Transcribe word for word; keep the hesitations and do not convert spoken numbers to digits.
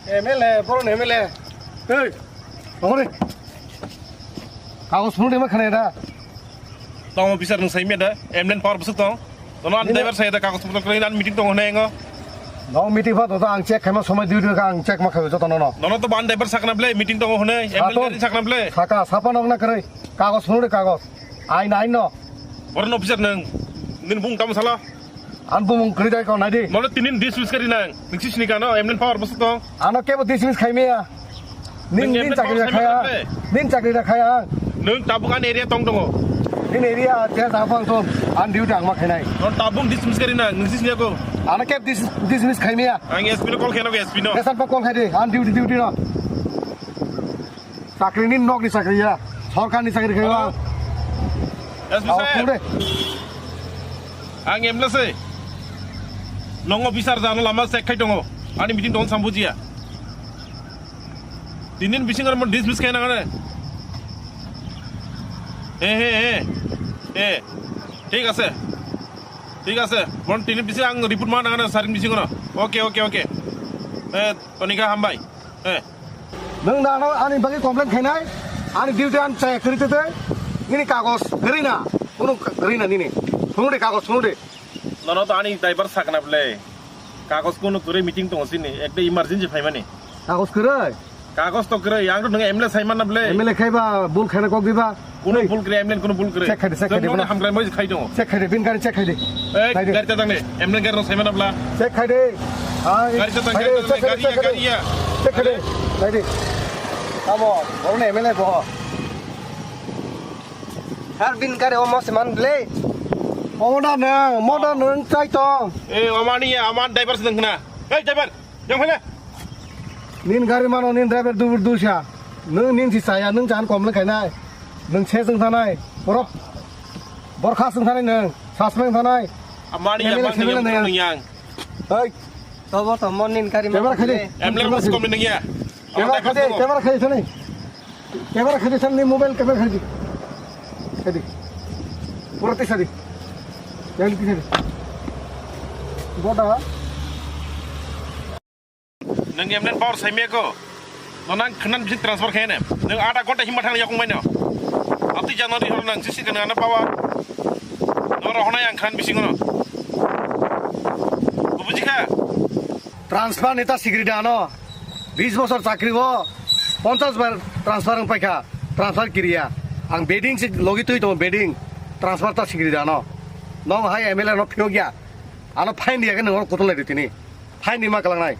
M L A, borok ni M L A. Hey, tongori. Kagos phunuk de ma khana da. Tong officer nung sai me da, M L A power bwswk tong. Tono an driver sai da kagos phunuk khlai an meeting tong hwnai ngo. No meeting pha to ang check khaima somoi dui dui ang check ma khaio joto no no. Nono to ban driver sakna ble meeting tong hwnai, M L A Sato. Gari sakna ble. Saka sapa nok na kwrwi. Kagos phunuk de kagos. Ain ain no. Borok officer nung. Nini bung tamo sala. An bumung kwrwi dai kok nai di. Molo tinin dismiss kari nang. Nungsi sini kano, M L A power bwswk tong. Ano kebo dismiss khai maya. Nin, nung nin M L A chakri power da khaya. Sai maya. Nin chakri da khaya ang. Nung tabuk an area tong tongo. Nin area te sa phang thum. An duty ang ma khainai. No tabuk dismiss kari nang. Nungsi sini ako. Ano kebo dis-, dismiss khai maya. Ang S P no call khainai, S P no. Kesan pa call khai di. An duty duty no. Chakri ni nok ni chakri ya. Sorkar ni chakri khai. Hello. S P Aw, saheb. Kung de. Ang M L A se. Nongo bisar jano lama check khai tongo. Ani meeting tong sam bujiya. Tinin bising ar mon dismiss khai nangane. He, he, he. He. Thik ase. Thik ase. Mon tinin bising ang report ma nangane saring bising ono. Okay, okay, okay. Eh, Tonika hambai. Eh. Nwng nano ani bagwi complain khainai, ani duty ani chaya kwrwi tete, nini kagos kwrwi na, kunu kwrwi na nini. Phunuk de kagos, phunuk de. Nono to ani driver sakna ble. Kagos kunu kwrwi meeting tongo sini, ekta emergency phaimani. Kagos kwrwi? Kagos to kwrwi, ang to nwng M L A saimanna ble. M L A khaiba, bul khaina kok diba? Kunu bul kwrwi, M L A kunu bul kwrwi. Check khai de, check khai de, Jomoni bono. Hamkrai moi khai tongo. Check khai de, bin gari check khai de. Eh, khai de. Gari ta tangne, M L A gari no saimanna bla. Check khai de. Ai, gari ta tang, khai de, gari ta check khai de, tang, check khai de. Gari ya. Check khai de. Khai de. Amo, oro ne M L A bo. Har bin gari o mo se man ble. Omo da nang, mo da nang chai tong. Eh, omani ya, aman driver sedang kena. Hei, driver. Yang mana? Nin gari mano, nin driver dubur dusa. Nung nin si saya, nung chan kom le khainai. Nung se sung thanai. Borok. Borkha sung thanai nung. Sasmeng thanai. Amani yang M L A mana yang nung yang. Hei. Tobo tomo nin gari mano. Camera khai de. M L A mas kom nung ya. Camera khai de, camera khai de. Camera khai de, sir, ni mobile camera khai de. Khai de. Pura tisa de. Yang tisa de. Boda. Nang M L A power sai me ko. No nang khanan bisi transfer khai ne. Nang ada gonta himma thang yakung mai no. Ati jana ri hor nang sisi kana na power. No ro hona yang khan bisi ngono. Buji kha? Transfer neta sigri dano. Bis bosor chakri o ponchas bar transfer wng paikha, transfer kiriya. Ang beding se logi twi tongo, beding transfer ta sikiri da ano. Nong hai M L A no phiyok ya. Ano fine diya khe nong kotol lai tini. Fine di ma kalang nai.